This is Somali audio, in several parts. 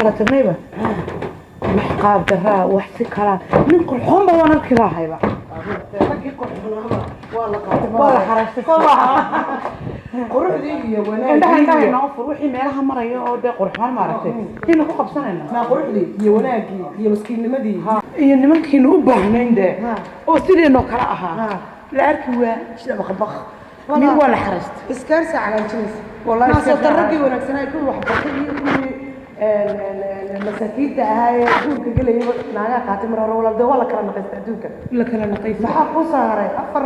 Kala tagnayba wax qaab daraa, wax si kalaa, nin qurxoonba waan arki lahayba. Waa la qaatay. Waa la xaraystay. Quruxdii iyo Indhaha, indhaha wanaagii. Inoo fur wixii meelaha maraya oo dee qurxoon maaragtay kiina ku qabsanayna. Maa quruxdii iyo wanaagii iyo maskiinnimadii. Iyo nimankiina u baahnayn dee oo sideenoo kale ahaa la arki waa Baqbaq. Mid waa la xaraystay. Iskaarsa calaanjinaysa. Wallahi. Naasoo Iskaarsi. raggii wanaagsanaa, kuwii waxbartay iyo kuwii masaakiinta ahaa ee guurka gelayay, naagaha qaatay mar hore. Walaal, dee waa la kala naqaystay adduunka. La kala naqaysa. Maxaa kuu soo haray? Afar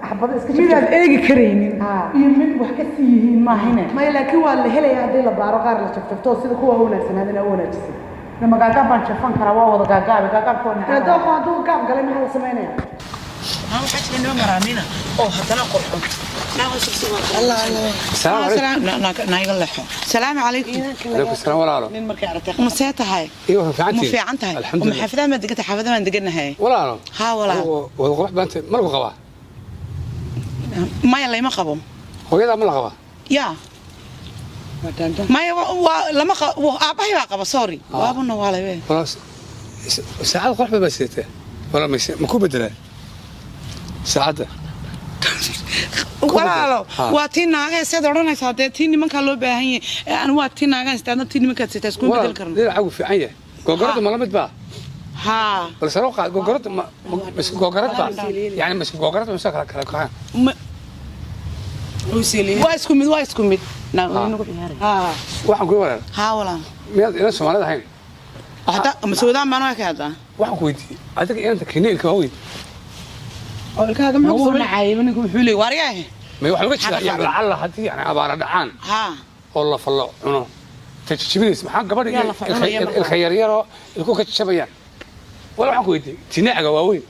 xabado iska Midaad eegi karaynin iyo mid wax ka sii yihiin maahine. Maya, laakiin waa la helayaa haddii la baaro, qaar la jafjafto sida kuwa wanaagsanaadina u wanaajisay. Nama gaagaab baan jafan karaa, waa wada gaagaabe, gaagaabka waa neceb. Dooqa hadduu gaab galay, maxaa la samaynaya? Waxaa jira nima maraamina oo haddana qurxon. Naiga leexo. Salaamu calaykum. عليكم السلام walaalo. Nin markay aragtay. Ma see tahay? Iyo Ma fiicantiin? fiican tahay? Alxamdulillah. Ma xaafadaha maa deganta? Xaafadaha baan deganahay. Walaalo. Haa walaal. Wada qurux baantay, ma lagu qabaa? Maya, layma qabo. Hooyadaa ma la qabaa? Yaa, maya, waa lama qabo, aabbahay baa qaba, sorry, waabuna waalay. Walaal, saacad qurux badan baa sidatee walaal, ma ku bedelaa saacadda? Walaalo, Ha. waa tii naagaha seed odhanaysaa dee, tii nimankaa loo baahan yahay. Anu waa tii naagaha sitaadna, tii nimankaad sitaa iskuma Walaal, bedel karno. Dhinacaagu fiican yahay, googaradu ma la mid baa? Haa. Bal sare u qaad googaradu. Ma isku googarad baa yani? Ma isku googarad mise kala kala kacaan? Waa isku mid, waa isku mid. Waxaan kuy walaal, Haa walaal. miyaad inan Soomaalida ahayn? Hadda masuudaan baan waa ka haddaa. Waxaan ku weydiiyey adiga inanta kiniinka waa weyn. Oo ilkahaaga muxuu ku Wuu samay? nacayay ninku, muxuu leeyahay waariyaahe? May, waxaa uga jeedaa yani lacalla haddii yani abaara dhacaan oo lafa la cuno tajajibinaysa, maxaa gabadha Yaa lafa cunaya markaa? Ilka yaryaroo ilku ka jajabayaan. Wala, waxaan ku weydiiyey tinaaga waaweyn.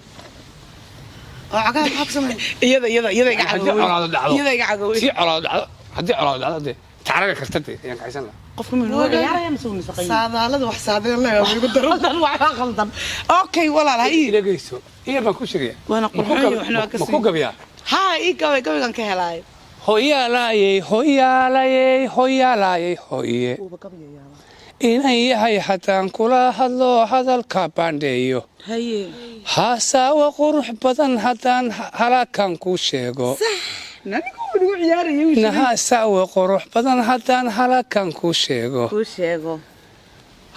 Oo cagaha maxaa ku samay? Iyada iga Haddii cagawey. colaado dhacdo. Iyada iga cagawey. Tii colaado dhacdo, haddii colaado dhacdo dee tacraga karta dee ayaan kacaysan lahaa. Qofka muu ciyaaraya mise wuu nisaqay? Saadaalada wax saadeen leeyahay igu daro. Qaldan, waxbaa qaldan. Okay walaal, ha ii Dhegeyso, iya baan ku sheegaya. Waana qurxoon yahay, waxna waa ka Ma ku gabiyaa? Haa, ii gabay, gabaygan ka helaay. Hoyaalayey, hoyaalayey, hoyaalayey, hoye, inan yahay haddaan kula hadlo, hadalka baandheeyo, haasaawa qurux badan haddaan halaakan kuu sheego, Nanigu nagu ciyaarayay. Nahasaawa qurux badan haddaan halakan kuu sheego, Kuu sheego.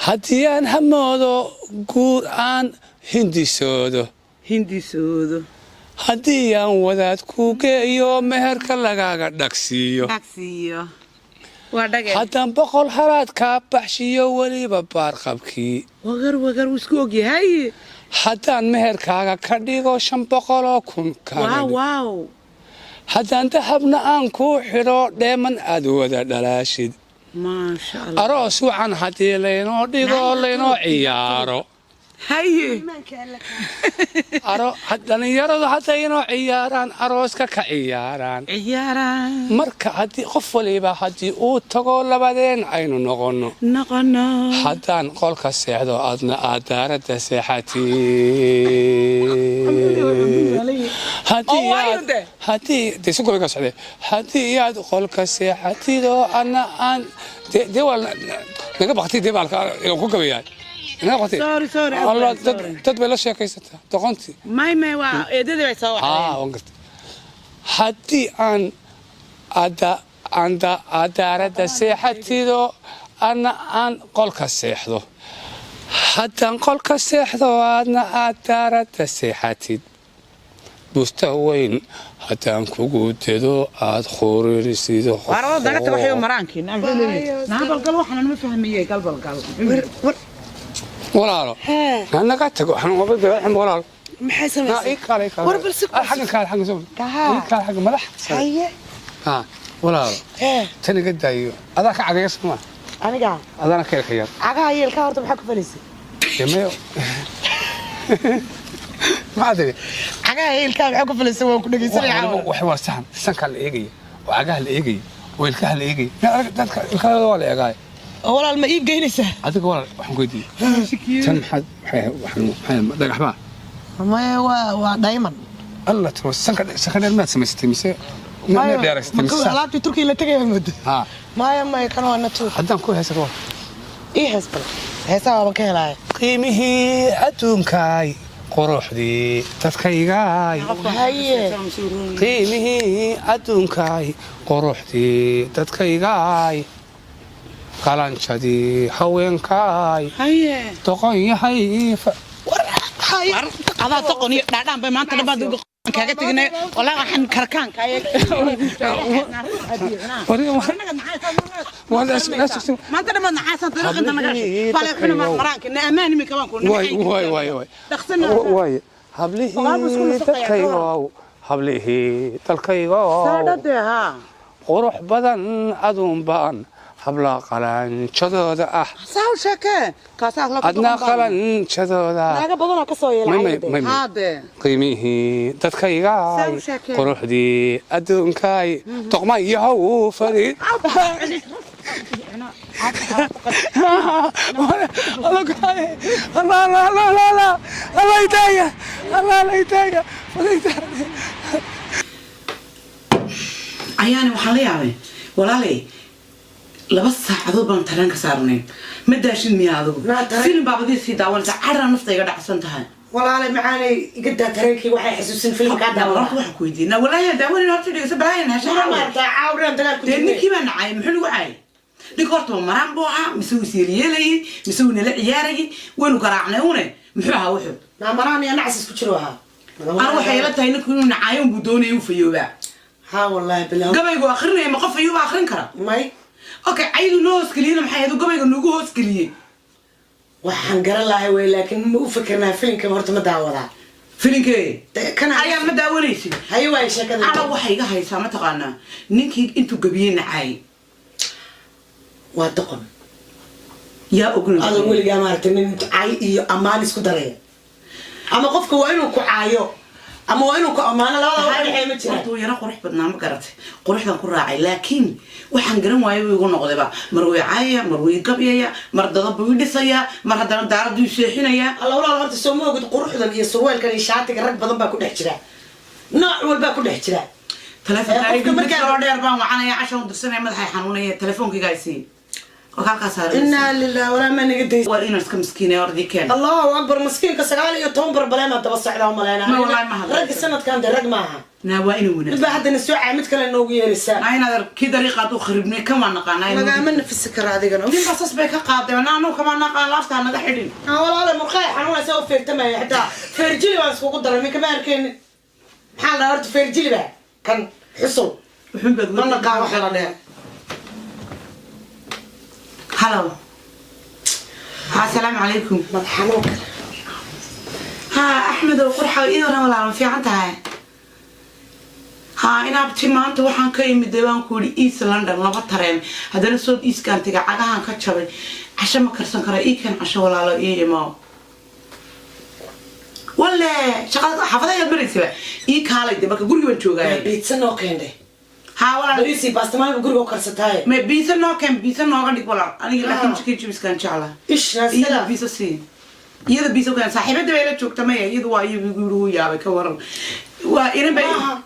haddii aan hamoodo guur aan hindisoodo, Hindisoodo. haddii aan wadaad kuu geeyo, meherka lagaaga dhagsiiyo, Dhagsiiyo, waa dhage. haddaan 100 halaad kaa baxshiyo, weliba baarqabkii, Wagar wagar, wuu isku ogyahay. haddaan meherkaaga ka dhigo 500,000 kaaga dhigo, haddaan dahabna aan kuu xidho, dheeman aad wada dhalaashid, Maasha Allah. aroos wacan haddii laynoo dhigo, laynoo ciyaaro, dhalinyaradu hadday inoo ciyaaraan, arooska ka ciyaaraan, Ciyaaraan. marka haddii qof waliba haddii uu tago, labadeen aynu noqonno, Noqono. haddaan qolka seexdo, adna aad daaradda seexatid, haddii Oo waayo aad dee. Haddii dee si gobolka socde, haddii aad qolka seexatid oo adna aan dee waa naga baqtay dee baalka ilan ku gabayahay naga baqtay. Sorry, sorry, Allah, Abdul, dad sorry. dad bay la sheekaysataa doqontii. May, waa eedadii bay soo waxday. Waan gartay. Haddii aan ada anda adaaradda seexatido, adna aan qolka seexdo, haddaan qolka seexdo, aadna aad daaradda seexatid, busta weyn haddaan kugu dedo, aad khuririsido. Waarada naga tago, waxyo maraankii naa muxuu leeyahay? Naa balgal, waxaan ma fahmayey, gal balgal. Walaalo, naga tago, waxaan walaalo. Maxay naa samaysay? Ii kaale, ii kaale. War bal si Xaggan kaale, xaggan soo ii kaale, xaggan madax. Haye. Ha walaalo. Hee. Tan iga daayo, adaa ka cagaya soma? Aniga? Adaana ka ilka yar. Cagaha iyo ilkaha horta maxaa ku falaysay? Demayo, maxaa tiri? Cagaha iyo ilkaha maxaa ku falaysay? Waan ku dhegeysanaya caawa. Wax waa saxan, sankaa la eegaya oo cagaha la eegaya oo ilkaha la eegaya. Dadka ilkahooda waa la eegaay. Oo walaal, ma iib geynaysaa? Adiga walaal, waxaan ku weydiiyey tan maxaad, maxay waxaan, maxay dhagax baa? Maya, waa diamond. Alla tiro, sanka dheer maad samaysatay mise miyaad dheeraysatay mise Alaabtii Turkiya la tegaya moodo. Ha. Maya, kan waa natuur. Haddaan ku haysato waa Ii hees bal, heesaha waaban ka helaaya. Qiimihii adduunkaay, quruxdii dadkaygaay. Haye. Qiimihii adduunkaay, quruxdii dadkaygaay, qalanjadii haweenkaay. Haye. Doqon yahay. Adaa doqon iyo dhaadhaan bay maanta dhammaad kaaga tegnay. Walaa waxaan karkaanka. Maanta dhammaad naxaasan dariiqanta naga bale xuna maraanka na ammaan iminka baan ku. Waay waay waay waay. Dhaqsana. Waay, hablihii dadkaygow, hablihii dalkaygow. Saadhade haa. Qurux badan aduun baan habla qalanjadooda ah. Saa u sheekee kaasaa la. Adna qalanjadooda. Naaga badanaa ka soo May- may- yeelay. May- may. Haade. Qiimihii dadkaygaay, Saa u sheekee. quruxdii adduunkaay, doqma yahow fariid. Allah Allah Allah Allah Allah itaaga, Allah Allah itaaga, itaaga. Ayaani waxaan la yaabay walaalay, 2 saacadood baan tareenka saarnay. Ma daashin miya adigu? Naa tareen- Film baabadii sii daawanaysa, carraa nafta iga dhacsan tahay. Walaalay macaanay, iga daa tareenkii, waxay xasuusin filmkaa Horta daawada. waxaan ku weydiiyey, na walaahi daawanin horta dhegeyso, balaayan hesha. Maartaa caawraan dagaal ku Dee jirnay. Ninkii baa nacay, muxuu nagu caayay ninka? Horta ma maraan buu ahaa mise wuu isyeelyeelayay mise wuu nala ciyaarayay? Waynu garaacnay une, muxuu ahaa wuxuu? Naa maraan iyo nacas isku jiro ahaa. Anu waxay ila tahay ninku inuu nacaayo unbuu doonayay uu fayoobaa. Haa wallaahi bilah. Gabaygu akrinaya, ma qof fayooba akrin kara? May. Okay, caydu noo hoosgeliyena maxay ahayd uu gabayga noogu hoosgeliyey? Waxaan garan lahay wey, laakiin ma u fikirnaa filimka horta, ma daawadaa? Filinkee? Kana. Ayaan ma daawanaysid. Haye, waay sheekada. Ala waxay iga haysaa mataqaanaa ninkii intuu gabiyey nacaayay. Waa doqon. Yaa ogna? Adoo weligaa maaragtay nin cay iyo ammaan isku daraya, ama qofka waa inuu ku caayo ama waa inuu ku ammaano, labada wax dhexeeya ma jiraan. Horta wuu yaro qurux badnaa, ma garatay? Quruxdan ku raacay, laakiin waxaan garan waayay buu igu noqdayba. Mar way caayaya, mar way gabyaya, mar dadab buu i dhisayaa, mar haddana daaraduu i seexinayaa. Alla walaal, horta soo ma ogid quruxdan iyo surweelkan iyo shaatiga rag badan baa ku dhex jira, nooc walbaa ku dhex jira. Telefoonka. Qofka markaa- Markaa dheer baan wacanaya, cashan u dirsanaya, madaxay xanuunaya. Telefoonkaygaa isii waa halkaa saaran. Inaa lilah, walaa ma naga daysa. Waa inaan iska miskiinaya, ordii keen. Allahu akbar, maskiinka 19 barbaleema daba socdaa umaleynaa. Ma, wallahi ma hadlayso. Ragga sanadkan dee rag maaha. Naa waa inuu Mid wanaagsan. baa haddana soo caa, mid kale noogu yeeraysaa. Naa inaad kii dariiqaad u kharibnay kan waan naqaanaa. Lagaama nafisi kara adigana. Nin baa sas bay ka qaaday, na anu kama naqaan, laaftaa naga xidhin. Ah, walaale murqaha xanuunaysa oo feertamaya, xitaa feerjili baan iskugu daray. Minka ma arkeynin maxaa la dhahaa horta feerjili baa kan xusul. Wuxuun baad. Ma naqaan waxa la dhahaa. Halo, ha, asalaamu calaykum. Madax xanuunka. Ha, Axmedow qurxa ii waran walaal, ma fiican tahay? Ha, inaabti maanta waxaan ka imid dee baan ku yidhi East London, laba tareen, haddana South Eastkaan tegay, cagahaan ka jabay, casho ma karsan kara, ii keen casho walaalo, ii imo walle. Shaqada xaafadaha ayaad maraysaba, ii kaalay de, marka guriga baan joogaay. Biitsa noo keendhe. Ha walaal. Bariisii baastamaanka guriga u karsataaye. Me biisa noo keen, biisa nooga dhig walaal. Aniga laakiin chicken chipskaan jeclaa. Ishna. Iyada biisa sii, iyada biisa keen. Saaxiibada bay la joogta maya, iyadu waa iyagu igu yidhi, wuu yaabay. Ka waran, waa inan bay Maaha.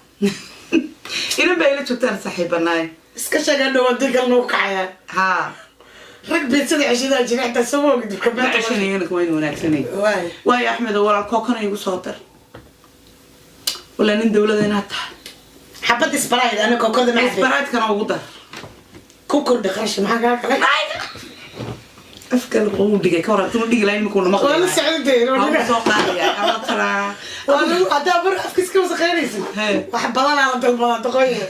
Inan bay la joogtaan saaxiibanaay. Iska sheegaa dhow haddii kale nagu kacaya. Ha. Rag biitsada ceshadaa jira xitaa, soo ma ogid? Ma ceshanayana, kuma idin wanaagsanay. Waay. Waayo Axmed oo walaal, kookana igu soo dar walaa, nin dawlada inaad tahay. Xabad Sprite, ana kookada ma cabbe. Sprite-kana ugu dar. Ku kordhi qarashka, maxaa kaa galay? Afka uu dhigay, ka waran tuu dhigi lahayn imika una. Waa la socday. Maqlay soo qaadaya ama taraa. Waa lagu haddaa bar afka iska wasaqeynaysid. Hee. Wax badanaa la dalbadaa doqonya.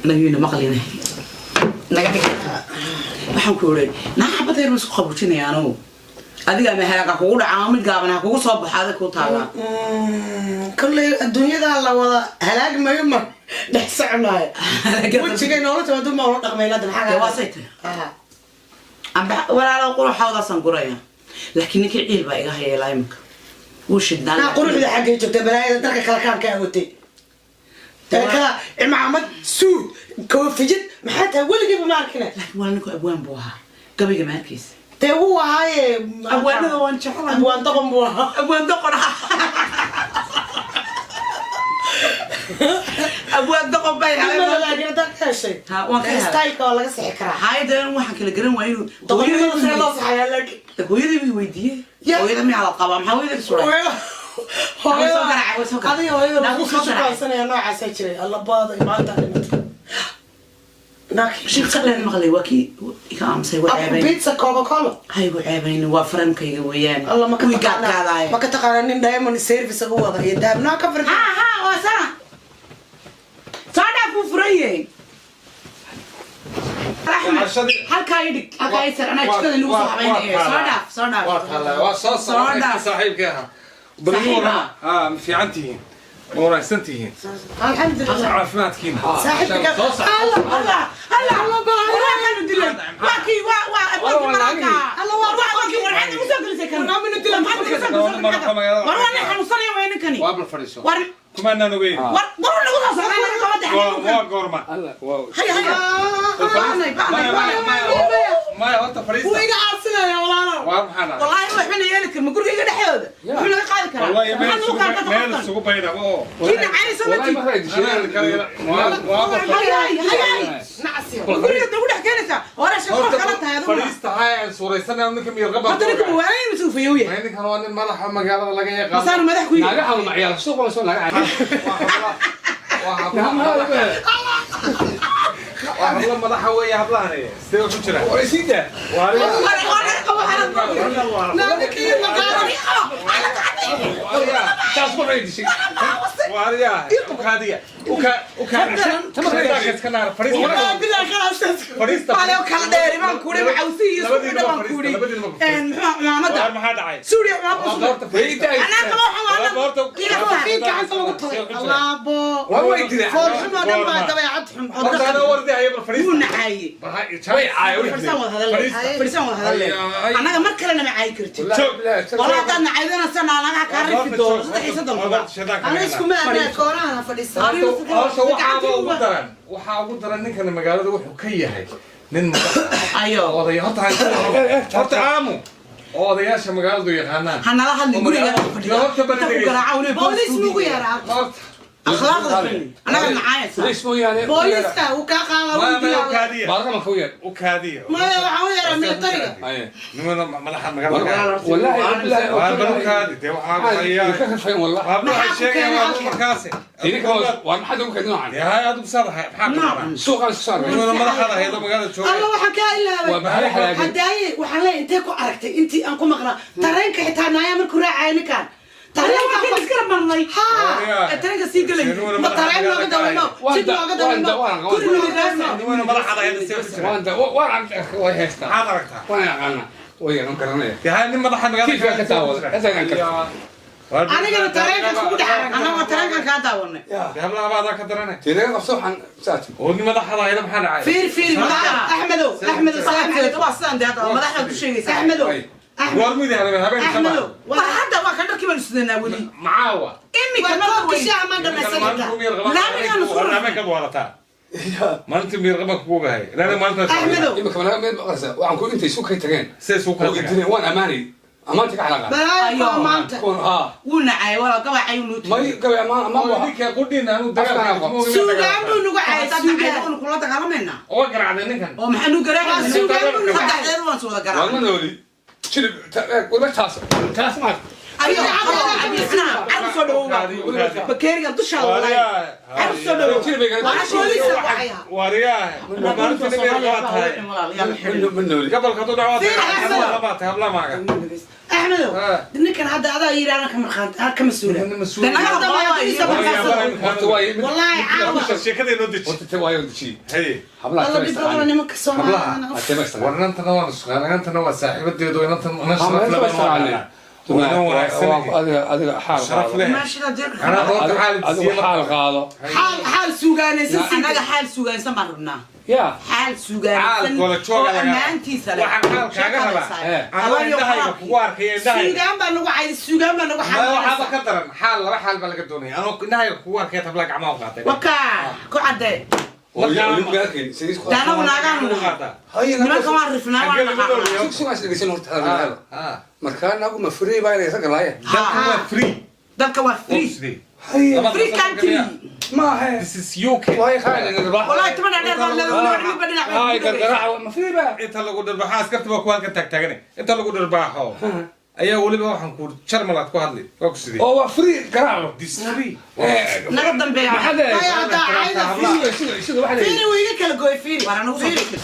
Nagina maqlina naga dhig. Waxaan ku oray naa xabad yar isku qaboojinaya anugu, adiga ama halaaga kugu dhaca ama mid gaaban ha kugu soo baxo, adig ku taallaa. Kolley adduunyadaa la wada halaagmayo, ma dhex soconaayo. Wejigay noola timaado ma ula dhaqmayna hadda, maxaa Dee waa say tahay. Aha. Amba walaalo quruxawdaasaan guraya, laakiin ninkii ciil baa iga hayay ilaa imika, wuu shidnaa. Naa quruxda xaggay joogta? Balaayada darka kala kaanka awatay kala cimaamad, suud, koofiyad, maxaa tahay? Weligiiba ma arkina. Laakiin walaal, ninku abwaan buu ahaa, gabayga ma arkaysa? Dee wuu ahaaye. Abwaanada waan jeclahay. Abwaan doqon buu ahaa. Abwaan doqon ah. Abwaan doqon bay helay. Laakiin haddaad ka heshay, Ha, waan ka helay. Styleka waa laga sixi karaa. Haydan waxaan kala garan waayay inuu Doqonnimada see loo saxayaa laakiin? Hooyadii way weydiiyey. Ya. Hooyada miyaa la qabaa? Maxaa hooyada ka suray? Hooyada. Way soo garaacay, way soo garaacay. Adiga hooyada Naa lagu soo garaacay. shukaansanaya noocaasaa jiray. Alla baada maanta dhimatay. Sheekh Sadhan maqlay, waa kii iga aamusay, waa ceebayn. Pizza Coca Cola. Ha igu ceebayn, waa farankayga weeyaan. Alla ma ka Wii taqaanaa? gaadgaadaayo. Ma ka taqaanaa nin diamond service ugu wada iyo dahab naa ka firta? Ha ha, waa saa. Soo dhaaf, wuu furan yahay. Axmed, halkaa ii dhig, halkaa ii sar, anaa jikada nagu soo habaynaya. Soo dhaaf, soo dhaaf. Waa taallaa, waa soo Soo dhaaf. Saaxiibkii ahaa. Saaxiib ah. Ah, ma fiican tihiin? Ma wanaagsan tihiin? Alxamdulilah. Caafimaadkiina? Saaxiibka. Soo sax. Alla. Allah Allah Allah, waa kanu dilay, waa kii, waa abwaanki malaanka. Alla, waa kii warxad ugu soo gelisay kan. Warxad minu dilay. Warxad ugu soo gelisay. War waa nin xanuunsanaya, waa ninkani. Waa bal fadhiiso. War Kumaanaan ogeyn. War nagu soo socday, naga qaba Waa daxay. goorma? Alla waa. Haya haya, ba'nay ba'nay. Maya, maya, horta fadhiista. Wuu iga caabsinaya, walaalo. Waa maxaa dhacay? Wallaahi waxba yeeli kar ma gurigayga dhexdooda muxuu naga qaadi karaa? Wallahi meel Maxaa nagu isugu qaadi meel kartaa? isugu baydhabo oo Kiina caynayso ma Wallahi tid. ma raadishay. Hayay hayay. Nacsiyo. Ma guriga nagu dhex keenaysaa? Hore shaqo kala tahay aduguna. Fadhiista, haya, aan suuraysanay ninka miyir qaba. Horta ninka mawaalay mise uu fayow yahay? Ninkan waa nin madaxa magaalada laga yaqaan. Masaanu madax ku yahay? Naga xawma ciyaal suuq waa soo naga. Waa hablo madaxa weeye hablahani. Sidee ku jiraan? Waa sida. Waa War war naga qabo xarad. Ninkii la qaaday. Taas ma raadishay. Waariyaa, ukaadiya, uka uka iska naar, fadhiista. Bilaa kalaas. Fadhiista. Maale kala dheeri baan kuuri, macawsi iyo suuqida baan kuuri. Muxuu cumaamada? Waar maxaa dhacay? Suuriya cumaamada. Horta fadhiista. Anaa qabo cumaamada. Horta Koofiid gacanta lagu talay allaabo. Waa way dilay. Fool xum oo dhan baa dabeecad xum oo Horta dhaqan. anaa wardi haya, bal Wuu fadhiista. nacaaye. Way caay. Fadhiisaan wada hadal. Fadhiisaan wada hadal. Annaga mar kalena ma caayi kartid. Walaa haddaad nacaydana sana anaga kaa rifi doono 33 kuba. Ana iskuma adnaa koonaha fadhiisa. Horta waxaa ugu daran ninkan magaalada wuxuu ka yahay nin madax Ayo. oday. Horta aamu oo odayaasha magaaladu yaqaanaan. Ha nala hadlin, guriga fadhiya. Horta bari Inta ku dhegeyso. garaaca weliba. Booliis mugu yeeraa? Horta Akhlaaqda xun. Annaga nacaayaysa. Leesh mooyaane. Booliiska uu kaa qaadaa, wuu maya, dilaa. ukaadiya. Baarlama ku yeer. Ukaadiya. Maya, waxaan u yeeraa militariga. Aye. Nimana madaxa magaalada. Wallahi billahi. Waa bal ukaadi dee, waxaa hayaa. Ka khafeen wallahi. Hablo waxay Maxaa ku sheegayaan keenay waa halkan? markaasi. Idinka waa maxaad ugu keedin noocan? Dee hay, adigu saad ahay, maxaa ku daran? Suuqaan soo saaray. Nimana madaxaada haydo magaalada jooga. Alla, waxaan kaa ilaabay. Waa bahal xalaagay. Hadaaye waxaan leeyahay, intee ku aragtay intii aan ku maqnaa tareenka xitaa naaya markuu raacaya ninkaan? Tareenka Tareenka iskala marnay. Haa. Ee tareenka sii galay. Ma tareen looga dawalmo, jid looga dawalmo, guri looga dawalmo. Nimana madaxaada haydo see ku jira? Waan waan way haystaa. Maxaad aragtaa? Waan aqaana. Way yaqaan garanaya. Dee hay, nin madaxa magaalada. Tiifka ka daawada. Inta kan karta. Anigana tareenka kugu dhex aragay. Annaga tareenkan kaa daawanay. Dee hablaha baadaa ka daranay. Tiinaga qabso waxaan saat. Oo nin madaxaada haydo maxaa dhacay? Fiir fiir madaxa. Axmedow, Axmedow, salaam Axmed calaykum. waa sidaan dee hadda madaxda ku sheegaysaa. Axmedow, Axmed. Goor midi habeen habeen. Axmedow. Waa hadda, waa kan dharkii baanu sidanaa weli. Macaawa. Imika Waa marka koobka weyn. shaaha maan dhamaysan kartaa? Laamigaan ku wadataa. Maalintii miirqaba kugu gahay. Laana maalintaas. Axmedow. Imika mana mid maqlaysa. Waxaan ku intay suuq ka tageen. Sidee suuq ka Oo tageen? waan amaanay. Amaanta ka xalaqaan. Balaayo kuwa maanta. Kuwan ha. Wuu nacay walaa gabacay uu noo May gabay amaan amaan waa. Ninka qudhin aanu dagaal. Suugaan buu nagu caayay, Haddaad suugaan. nacaydo waanu kula dagaalamaynaa. Oo garaacday ninkan. Oo maxaa nuu garaacay? Waa suugaan buu nagu caayay. Saddexdeedu waan soo wada Waan garaacay. ma nooli. Jilib waliba taas. Taas ma. Ayo, carru soo dhawow. Bakeeriga dushaada walaay. Carru soo dhawow. Waa booliisa wacaya. Waariyaa. Maalintii nin miirqaba tahay. Ma nooli. Gobolka hadduu dhaco Fiir, Axmedow. hablaha tahay hablaha maaga. Axmedow, Ah. ninkan hadda adaa yidhi anaa ka markhaanti, anaa ka mas-uula. Nin mas-uul. Dee naga Hadda waa qabaa. Horta waa mid. Wallaahi caawa. Sheekada inoo deji. Horta waa yoon deji. Haye. Hablaha Alla dhib badan nimanka Soomaaliya. Hablaha. War inantana waan isqaan, inantana waa saaxiibadeedu, inantan inan sharaf leh baan u aqaanaa. Waa inan wanaagsan. Adiga adiga xaal Sharaf qaado. leh. Maashada jeerka. Anaa horta xaal Adigu siiyey. xaal qaado. Xaal xaal suugaanaysan sii. Annaga xaal sugaansan baan rabnaa. Ya. Xaal Xaal sugaansan gola oo jooga laga ammaantiisa leh. Waxaan xaal kaaga rabaa. Anoo indhahayga kugu arkaya indhahayga. Suugaan baa nagu cayday, suugaan baa nagu Ma waxaaba xaal. ka daran xaal, laba xaal baa laga doonaya. Anoo indhahayga kugu arkaya tabla gacmaha u qaatay. Wakaa ku caddee. Dee anagu naagaanu Ugu nahay. qaataa. Nimanka waan rifnaa, waan Xaggee lagu naqaanaa. dooriyo? Sugaas dhegeysan horta hadalka. Ah. Markaa nagu ma free baa inay rag laayeen. Dalka waa free. Dalka waa free. Free. Free country. Maaha. This is UK. Way qaadeen dharbaax. Wallahi toban dheer baan leedahay, weliba midba dhinac bay Ay, ku dhagaysaa. gargaraac ma fiiba. Inta lagu dharbaaxo askarta baa ku halkan taagtaagane, inta lagu dharbaaxo ayaa weliba waxaan ku Jarmalaad ku hadli, waa ku sidee? Oo waa free garaaco. This free. Naga dambeeya. Maxaa leeyahay? Maya, haddaa cayda Sido waxa leeyahay. Fiiri, wuu iga kala gooy, fiiri. Waana nagu soo Fiiri.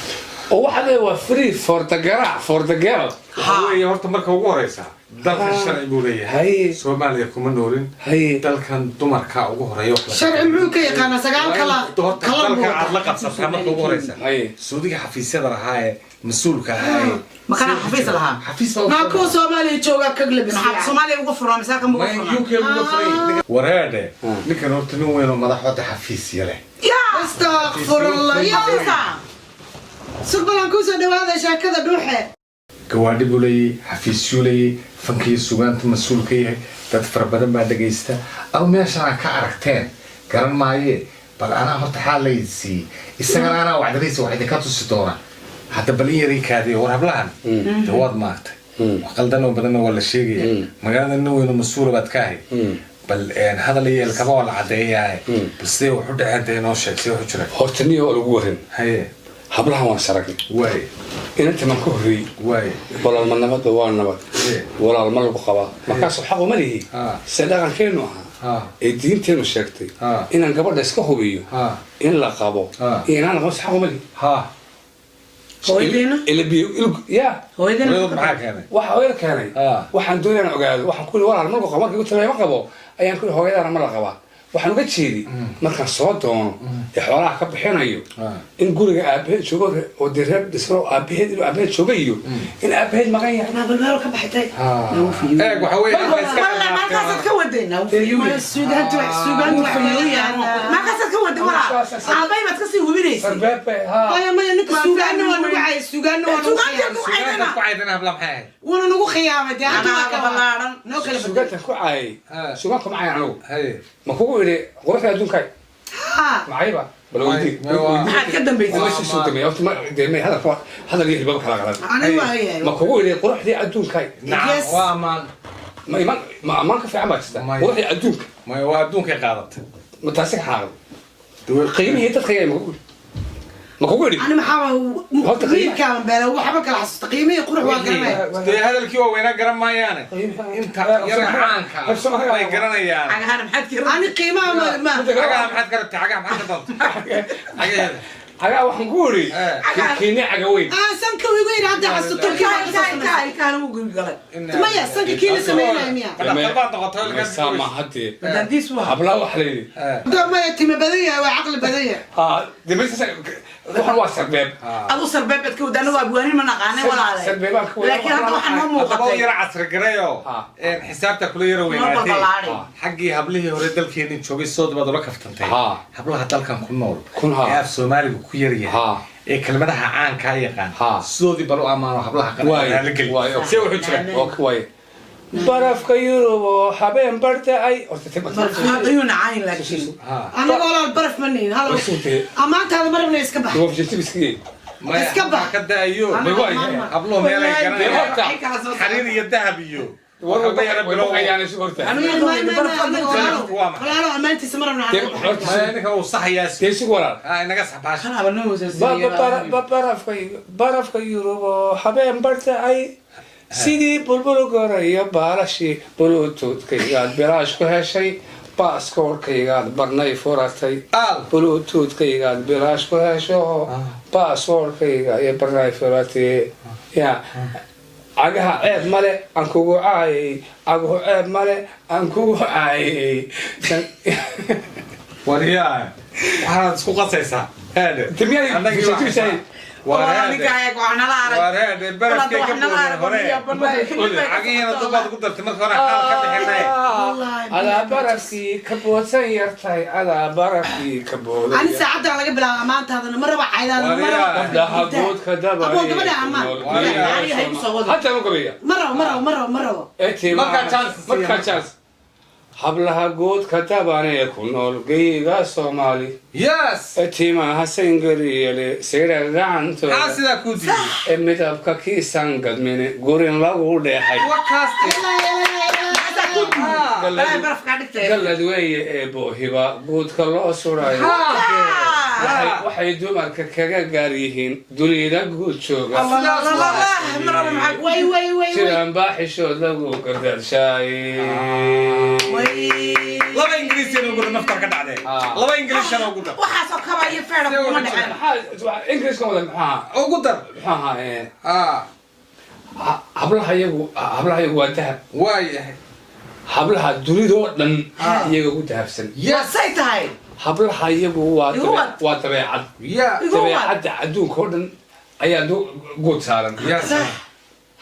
Oo waxa leeyahay waa free for the garaac for the girl. Waxa weeye horta marka ugu horeysa dalkan sharci buu leeyahay. Haye. Soomaaliya kuma noolin. Haye. Dalkan dumarka ugu horeeya wax la Sharci muxuu ka yaqaanaa? Sagaal kala horta kala dalka buu aad la qabsataa marka ugu horeysa. Haye. Suudiga xafiisyada lahaa ee mas-uulka ahaa ee Makana xafiis lahaa? Xafiis baa u Maa furan. kuwa Soomaaliya joogaa kag labis. Maxaa Soomaaliya uga furnaa? Misaalkan uga Ma furnaa? UK uga furay. Wareedhe, ninkan horta nin weyn oo madaxooda xafiisya leh. Yaa. Astaqfirullah ya. Xafiisa. Sug balan kusoo dhawaada sheekada dhuuxe. Gawaadhi buu leeyay, xafiisyuu leeyay, fankiyo sugaanta mas-uul ka yahay, dad fara badan baa dhagaysta. Ama meeshan aad ka aragteen garan maaye, bal anaa horta xaal lay siiyey, isagana anaa wacdariisa wax idinka tusi doona. Hadda bal in yarii kaadiyo. War hablahan de waad maagtay, wax qaldan oo badanna waa la sheegaya. Magaalada nin weyn oo mas-uula baad ka ahayd. Bal hadal iyo eelkaba waa la caddeeyahay. Bal sidee wax u dhaceen dee? Inoo sheeg sidee wax u jiraan. Horta niyo waa lagu warin. Haye. Hablahan waan saragnay. Waay. Inanta maan ka horreeyey. Waay. Walaal, ma nabadba? Waa nabad. Walaal, ma lagu qabaa? Markaasuu xaq uma lihi se dhaqankeennu ahaa ee diinteennu sheegtay inaan gabadha iska hubiyo in la qabo iyo inaan aqoon, xaq uma lihi. Hooyadeena? Ila biyo ya. Hooyadeena. Hooyadood maxaa keenay? Waxa hooyada keenay, waxaan doonaya inaan ogaado. Waxaan ku yidhi, walaal, ma lagu qabo? Markii ugu tagay ma qabo ayaan ku yidhi, hooyadaana ma la qabaa? Waxaan uga jeedi markaan soo doono ee xoolaha ka bixinayo in guriga aabaheed joogo oo dee reer dhisan oo aabaheed, inuu aabaheed jooga iyo in aabaheed maqan yahay. Bal meel ka baxtay. Eeg, waxa weeye Walla markaasaad ka wadeen. Suugaantu wax, suugaantu wax. Markaasaad ka wadeen, walaal, aabay baad kasii hubinaysay. Sarbeebe ha. Maya, maya, ninka suugaanna waa nagu cay, suugaanna waa nagu Suugaantii khiyaamay. ku caydana. Ku caydana habla maxay ahayd? Wuuna nagu khiyaamay dee, hadda waa Anaa ka ballaaran. Noo kala bedel. Suugaantan ku caayay, suugaan kuma cayan anigu. Haye. Ma kugu idhi quruxda adduunkay? Ha. Macayba bal weydii. Maxaad ka dambaysay? Ma sii soo dambeeyay horta, ma dee may hadalka, hadal iyo hilbaba kala qalan. Aniga waa yahay. Ma kugu idhi quruxdii adduunkay? Nacam. Yes. Waa amaan. Ma iman, ma amaan ka fiican baa jirta? Maya. Quruxdii adduunka. Maya, waa adduunkay qaadatay. Ma taasi ka xaaqday qiimihii dadka yaa? Ma kugu idhi, ma kugu idhi? Ani maxaa Horta wiilkaan beela waxba kala xasuusta, qiimihii qurux waa garanaya. Dee hadalkii waaweynaa garan maayaane, inta yara caanka ah way garanayaan. Cagahana maxaad ka Ani qiimaha ma Cagaha maxaad ka rabtay? Cagaha maxaad ka doontay cagaheeda? Cagaa waxaan ku idhi kiini caga weyn. Ah, sanka wiigu yidhi hadda xasuusto, kii waa kasoo samaysay. Ilkaha ugu galay. Maya, sanka kii la sameynaya miya? Dhakhtar baad noqotay. Maysaa ma haddee. Madaandiis waa. Hablaa waxa la yidhi. Hadda maya, time badan yahay, waa caqli badan yahay. Ha, dee maysa, waxaan waa sarbeeb. Adu sarbeeb baad ka wada, anagu abwaanin ma naqaanay, walaale. Sarbeebaan ka wada. Laakiin hadda waxaa noo Haddaba u muuqatay yara casri garayo, xisaabta kula yara weynaatay. Balbalaaday. Xaggii hablihii hore dalkeenii joogay sood baad ula kaftantay. Hablaha dalkan ku nool Kun ha. ee af Soomaaliga ku yar yahay ee kelmadaha caankaa yaqaan, sidoodii bal u ammaano hablaha Waay, qaran geli. waay, See wuxuu jira. Okay, waay. Barafka Yurub oo habeen barda'ay horta. Ayuu nacayn laakiin. Anaga walaal baraf ma nihin hal. Way sugtay. Ammaantaada ma rabna, iska bax. Maya, Iska bax. ka daayo. May waay. Habluhu meelay garanayaan Horta. xariir iyo dahab iyo waxa uga yara bilow. Waa maxay? Walaalo, ammaantiisa ma rabna. Maya, ninka uu saxayaa. Dee sug walaal. Ah, inaga sax baasha. Kanaaba noo Barafka Yurub oo habeen barda'ay sidii bulbul gorayo baalashii bluetoothkaygaad bilaash ku heshay, baaskoorkaygaad barnay furatay. Al. Bluetoothkaygaad bilaash ku hesho, baaskoorkayga iyo barnay furatay ya. Cagaha ceeb male aan kugu caayay, caguhu ceeb male aan kugu caayay. Waryaa, waxaad isku qasaysaa heede. Dee miyaad Annagii waa ninka eeg wax nala arag. Waar heede, barafkay ka boodeen hore, cagihiina dubaad ku dartay marka hore, xaal ka bixinay. Adaa barafkii ka boodsan yartahay, adaa barafkii ka boodan. Ani saacaddan laga bilaabo ammaantaadana ma raba, caydaadana ma raba. Gabdhaha boodka dabay. Aboo, gabadha ammaan. Hadda ma gabeeya? Ma rabo, ma rabo, ma rabo, ma rabo. Markaa chance siiya. Markaa chance. Hablaha goodka dabanee ku nool geyga Soomaali, timaha sangariyele sira gacantooda, Maxaa sidaa kuu diiday? Ee midabka kiisan gadmine gurin lagu dheexay. Wakaasti. Balaa baraf kaa dhigtay. Gallad weeye eebo hiba guudka loo surayo. Waxay dumarka kaga gaar yihiin dunida guud jooga. Allah, mar alla maxaa way way way way. Jiraan baa xishood lagu gardaadshaay. Way. Laba Ingiriisina ugu dar, naftar ka dhacday. Laba Ingiriisina ugu dar. Waxaasoo kaba iyo feera kuma dhaceen. Maxaa Ingiriiska wada maxaa? Ugu dar. Maxaa ahaa? Hablaha iyagu waa dahab. Waayahay. Hablaha dunidoo dhan iyaga ugu dahabsan. Waa say tahay. Hablaha iyagu waa Igu wad. Waa dabeecad. Ya. Igu wad. Dabeecadda adduunka oo dhan ayaa guud saaran. Ya.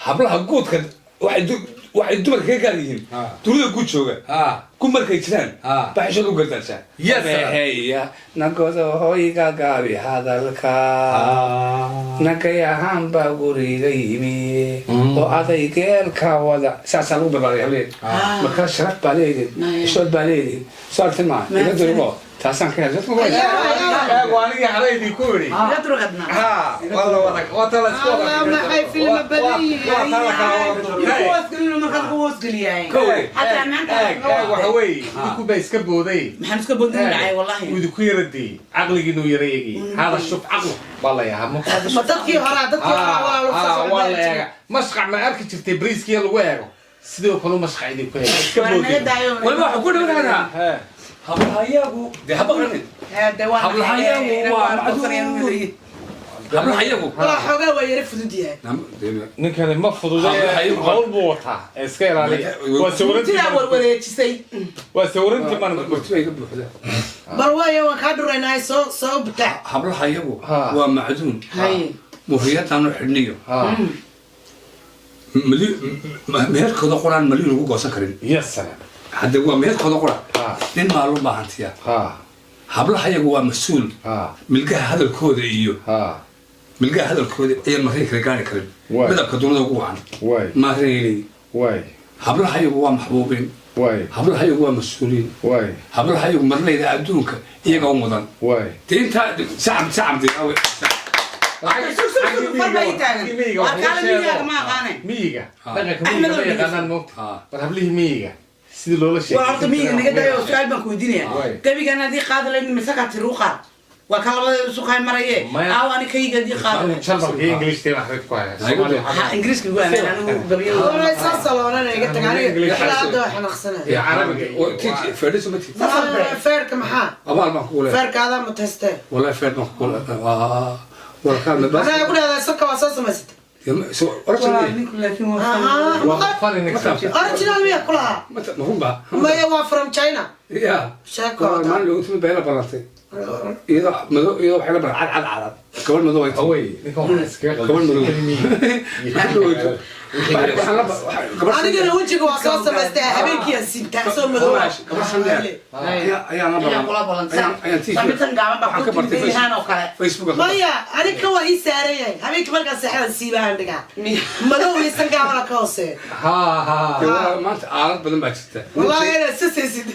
Hablaha guudka waxay dumarka kaga gaar yihiin dunida guud jooga ku markay jiraan baxishood u gardaashaa. Yes, sir. Heya nagodohoyga gaabi hadalka nagay ahaan baa guriga yimi oo aday geelka wada saasaa lagu barbaaray hableen. Markaa sharaf baa leedihin, xishood baa leedihin, soo artin maa iga durigo taasaan ka helay. Eeg, waa anigii halaydii ku idhi. Iga durgadna. Ha, waa la wada, waa ta la isku wada. Allah, maxay filma badan yihiin. Waa ta la kala wada durkay. Ku hoosgelino markaad ku hoosgeliyaay. Kowde. Xataa maanta. Eeg, eeg, waxa weeye idinku baa iska booday. Maxaan iska boodin dhacay wallahi. Uu idinku yaradiyey, caqligiinu yara eegayey. Hada shuf caqlu baa la yahaa. Ma dadkii horaa, dadkii horaa walaalo. Waa la eega mashqac. Ma arki jirtay briiskiya lagu eego? Sidoo kale mashqac idinku eega iska Waa naga boodin. daayo. Waliba waxaa ku dhawaanaa hablahayagu dee habaqanin. Hablahayagu waa macduur. Hablahayagu Walaa xoogaa waa yara fudud yahay. Ninkani ma fudude, hawl buu wataa ee iska ilaaliya. Waa sawirantii. Sidaa warwareejisay. Waa sawirantii mana. Marti iga buuxda. Bal waayo, waan kaa dhuraynaa, soo soo butaac. Hablahayagu waa macduun. Haye. Muhriyadaanu xidhniyo meherkooda quraan maliyun lagu goosan karin. Ya salaam. Hadda waa meherkooda qura nin maalun baa hantiya. Hablahayagu waa mas-uul. Milgaha hadalkooda iyo milgaha hadalkooda ayaan marin kara gaari karin. Midabka dunida ugu wacan maarinayleyi. Hablahayagu waa maxbuubiin. Hablahayagu waa mas-uuliin. Hablahayagu marlayda adduunka iyaga u mudan. Dee intaa sacab sacab dee. Miyiga dhaqanka miyiga ma yaqaanaan moogta. War hablihii miyiga sidii loola sheekay. Waa horta miyiga naga daayo, su-aal baan ku weydiinaya. Waay. Gabigan haddii qaadi lahayd misakaa tiri u qaad, waa ka labadeeda sukaay maraye. Maya. Aaw ani kayga haddii qaadi lahayd. Jarmalka iyo English teen axmed ku haya Soomaaliya. Ha, Ingiriiska igu aamin anigu gabyada. Walaa saas loonana iga tag aniga. Ilaa hadda waa xanaaqsanaya. Iyo Carabiga Feedhisu ma tiid. Feerka maxaa? Abaal baan kugu leeyahay. Feerka adaa mutaystee. Wallahi feer baan kugu leeyahay warkaan. Anaa ku dhahdaa sanka waa soo samaysatay. Waa ninku laakiin waa Ahaa. Waa funny ninka. Original miya kulahaa? Mahunba. Maya, waa from China. Ya. Sheeko. Maalin loogu timid bay la ballantay iyadoo madow, iyadoo waxay la ballan cad cad cad, gabadh madow ay tahay. Awey, ninkan waxaa iskaga Gabadh madow. qaldan. Waxaan la gabadh Anigana wejiga waa soo samaystay, habeenkii aan siibtaa soo madow. Gabadh sandheer ayaa la Ayaa kula ballan. ballansan. Ayaan TV Samitan gaaban baa waxaan ka ku bartay timid oo kale. Facebook. Maya, aniga waa ii saaran yahay. Habeenkii markaan seexdaan siibahaan dhigaa madow iyo san gaabana ka hooseeya. Ha ha. Maanta aalad badan baa jirta. Wallaahi inaad sasaysid.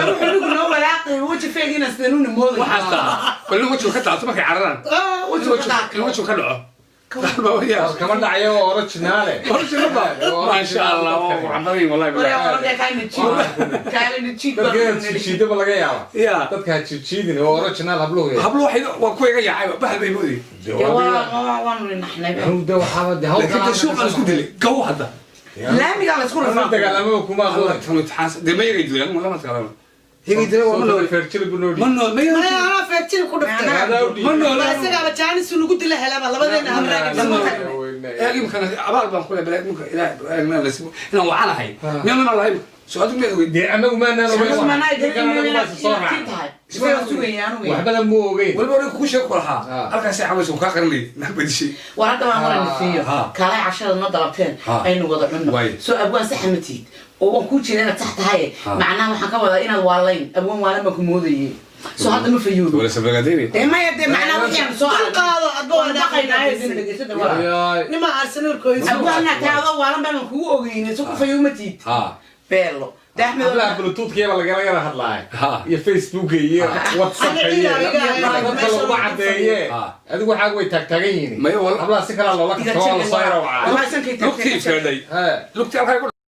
Wuxuu nigu noo walaaqay weji feegina sidanuuna mooday. Waxaas taa bal in wejigu ka daato markay cararaan, in wejigu ka dhaco. Kama dhacayo, waa originale. Maasha Allah, waa qurxan badan yihiin, wallahi. Waryaa Billahi. orodee kaalina jiid, kaalina jiid baa Dadka ku nidhi. jijiidaba laga yaaba. Ya. Dadka ha jijiidin, waa original habluhu. Hablo waxay waa kuwa iga yaacay bahal bay moodayeen. Dee waanu ninaxnay. Anugu waxaaba de hawl. Laakiin de suuqaan isku dilay gaw hadda. Laamigaa la isku rafaa. Dagaalamaba kuma Allah aqoon. tanu imtixaan dee ma yagay dileen, lama dagaalamo yagay dileen waa ma nool. Feerjili buu noo Ma nool ma yagay. Maya, anaa feerjil ku dhiftay. Ma nool. Waa isagaaba jaanisu lagu dila helaba labadeena habraaga. Eeg imkana abaal baan ku leeyahay imka Ilaahay inaan wacanahay miyaan ma lahayn soo adigu miyaad ogeyd? Dee anagu maanaan ogeyn. Usmanay Ninkan anagu maa soo raacay. tahay isagaa sugaya anu weyn. Waxbana mu ogeyn. Waliba oray kuu sheeg ku lahaa halkaasay xamaysa kaa qarinayay naag badishay. War hadda waan waran siiyo. Kaalay cashada ma dalabteen, aynu wada cunno. Waay. Soo abwaan sax ma tiid oo waan kuu jeeda inaad sax tahay. Macnaha waxaan ka wadaa inaad waalayn, abwaan waalan baan ku moodayay, soo hadda ma fayoobi. Wala sabagadeeni. Dee maya, dee macnaha wixii aan soo Dul qaado, adba waa waan dhaqaynaayo dina dhegeysada walaa. Yaay. Nima Arsenalkooda. Abwaanna taado waalan baan kugu ogeynin, soo ku fayoobi ma tiid. Beelo dee Axmed. Hablaha bluetoothkeeba lagala yara hadlaaya iyo Facebooka iyo WhatsAppka Ana iyo ciidan iga ahayn, dadka meesha laguma lagu cadeeye. Adigu waxaagu way taagtaagan yihiin. Maya, Hablaha si kalaa loola Iga kasoo jecel la soo yara wacaa. Wallahi sankay Lugtii taagtay. feedhay. Lugtii halkaa.